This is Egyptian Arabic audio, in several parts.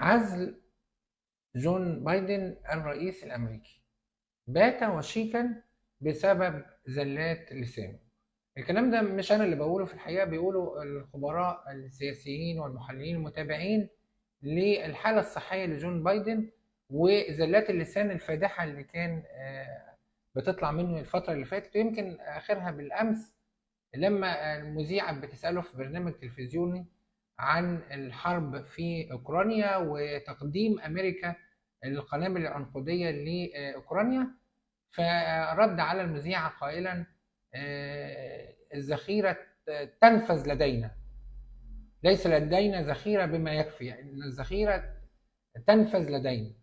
عزل جون بايدن الرئيس الأمريكي بات وشيكا بسبب زلات لسانه. الكلام ده مش أنا اللي بقوله، في الحقيقة بيقوله الخبراء السياسيين والمحللين المتابعين للحالة الصحية لجون بايدن وزلات اللسان الفادحة اللي كان بتطلع منه الفترة اللي فاتت، ويمكن آخرها بالأمس لما المذيعة بتسأله في برنامج تلفزيوني عن الحرب في أوكرانيا وتقديم أمريكا القنابل العنقودية لأوكرانيا، فرد على المذيعة قائلا الذخيرة تنفذ لدينا، ليس لدينا ذخيرة بما يكفي، يعني إن الذخيرة تنفذ لدينا.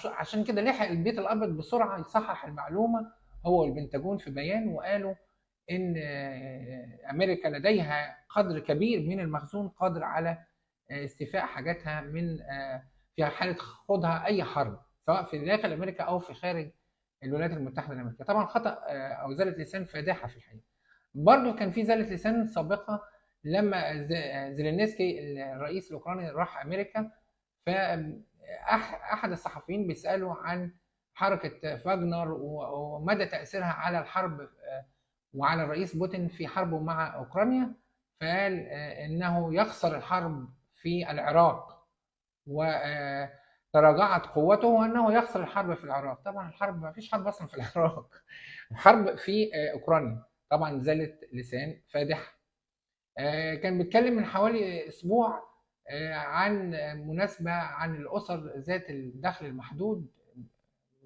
عشان كده لحق البيت الأبيض بسرعة يصحح المعلومة هو والبنتاجون في بيان، وقالوا إن أمريكا لديها قدر كبير من المخزون قادر على استيفاء حاجاتها من في حالة خوضها أي حرب سواء في داخل أمريكا أو في خارج الولايات المتحدة الأمريكية. طبعا خطأ أو زلة لسان فادحة في الحقيقة. برضو كان في زلة لسان سابقة لما زيلينسكي الرئيس الأوكراني راح أمريكا، فأحد الصحفيين بيسأله عن حركة فاغنر ومدى تأثيرها على الحرب وعلى الرئيس بوتين في حربه مع أوكرانيا، فقال إنه يخسر الحرب في العراق وتراجعت قوته وأنه يخسر الحرب في العراق. طبعا الحرب ما فيش حرب أصلا في العراق، الحرب في أوكرانيا. طبعا زلة لسان فادحة. كان بيتكلم من حوالي أسبوع عن مناسبة عن الأسر ذات الدخل المحدود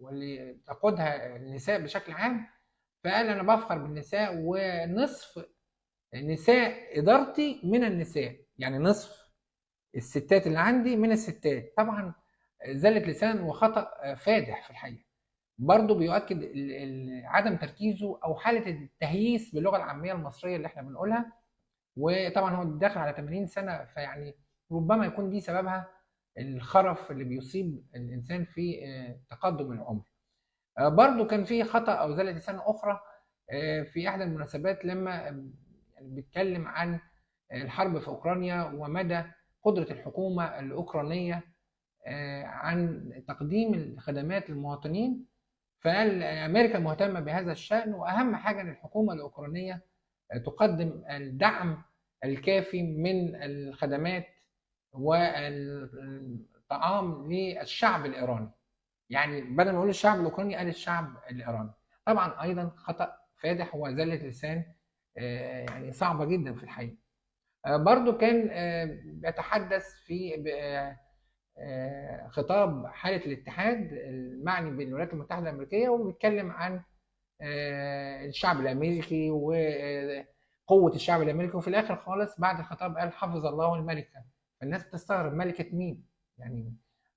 واللي تقودها النساء بشكل عام، فقال أنا بفخر بالنساء ونصف نساء إدارتي من النساء، يعني نصف الستات اللي عندي من الستات. طبعا زلة لسان وخطأ فادح في الحقيقة. برضه بيؤكد عدم تركيزه أو حالة التهييس باللغة العامية المصرية اللي احنا بنقولها. وطبعا هو داخل على 80 سنة، فيعني ربما يكون دي سببها الخرف اللي بيصيب الإنسان في تقدم العمر. برضو كان في خطأ أو زلة لسان أخرى في إحدى المناسبات لما بيتكلم عن الحرب في أوكرانيا ومدى قدرة الحكومة الأوكرانية عن تقديم الخدمات للمواطنين، فقال أمريكا مهتمة بهذا الشأن، وأهم حاجة أن الحكومة الأوكرانية تقدم الدعم الكافي من الخدمات والطعام للشعب الإيراني. يعني بدل ما يقول الشعب الأوكراني قال الشعب الإيراني. طبعا أيضا خطأ فادح وزلة لسان يعني صعبة جدا في الحقيقة. برضو كان بيتحدث في خطاب حالة الاتحاد المعني بالولايات المتحدة الأمريكية، وبيتكلم عن الشعب الأمريكي وقوة الشعب الأمريكي، وفي الآخر خالص بعد الخطاب قال حفظ الله الملكة. فالناس بتستغرب ملكة مين؟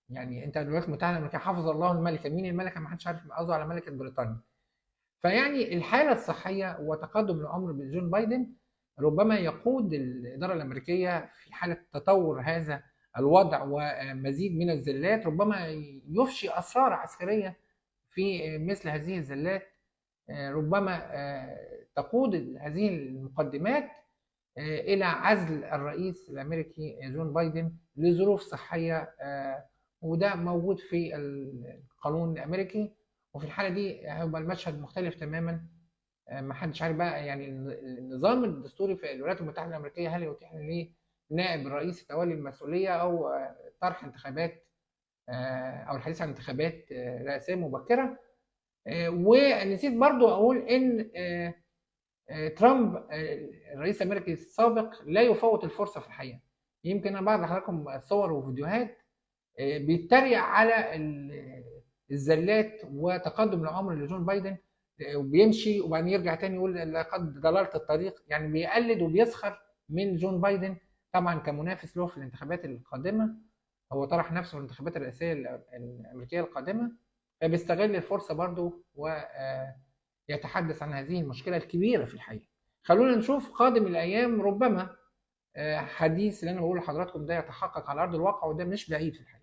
يعني أنت الولايات المتحدة الأمريكية حفظ الله الملكة، مين الملكة؟ ما حدش عارف، قصده على ملكة بريطانيا. فيعني الحالة الصحية وتقدم العمر بجون بايدن ربما يقود الإدارة الأمريكية في حالة تطور هذا الوضع ومزيد من الزلات، ربما يفشي أسرار عسكرية في مثل هذه الزلات، ربما تقود هذه المقدمات إلى عزل الرئيس الأمريكي جون بايدن لظروف صحية، وده موجود في القانون الأمريكي. وفي الحالة دي هيبقى المشهد مختلف تماما، ما حدش عارف بقى يعني النظام الدستوري في الولايات المتحدة الأمريكية هل يتيح لنائب الرئيس تولي المسؤولية أو طرح انتخابات أو الحديث عن انتخابات رئاسية مبكرة. ونسيت برضو أقول إن ترامب الرئيس الأمريكي السابق لا يفوت الفرصة في الحقيقة. يمكن أنا بعرض لحضراتكم صور وفيديوهات بيتريق على الزلات وتقدم العمر لجون بايدن، وبيمشي وبعدين يرجع تاني يقول لقد ضللت الطريق، يعني بيقلد وبيسخر من جون بايدن طبعا كمنافس له في الانتخابات القادمة. هو طرح نفسه في الانتخابات الرئاسية الأمريكية القادمة، فبيستغل الفرصة برضو ويتحدث عن هذه المشكلة الكبيرة في الحقيقة. خلونا نشوف قادم الأيام، ربما حديث اللي أنا بقوله لحضراتكم ده يتحقق على أرض الواقع، وده مش بعيد في الحقيقة.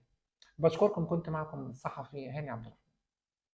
بشكركم، كنت معكم الصحفي هاني عبد الرحمن.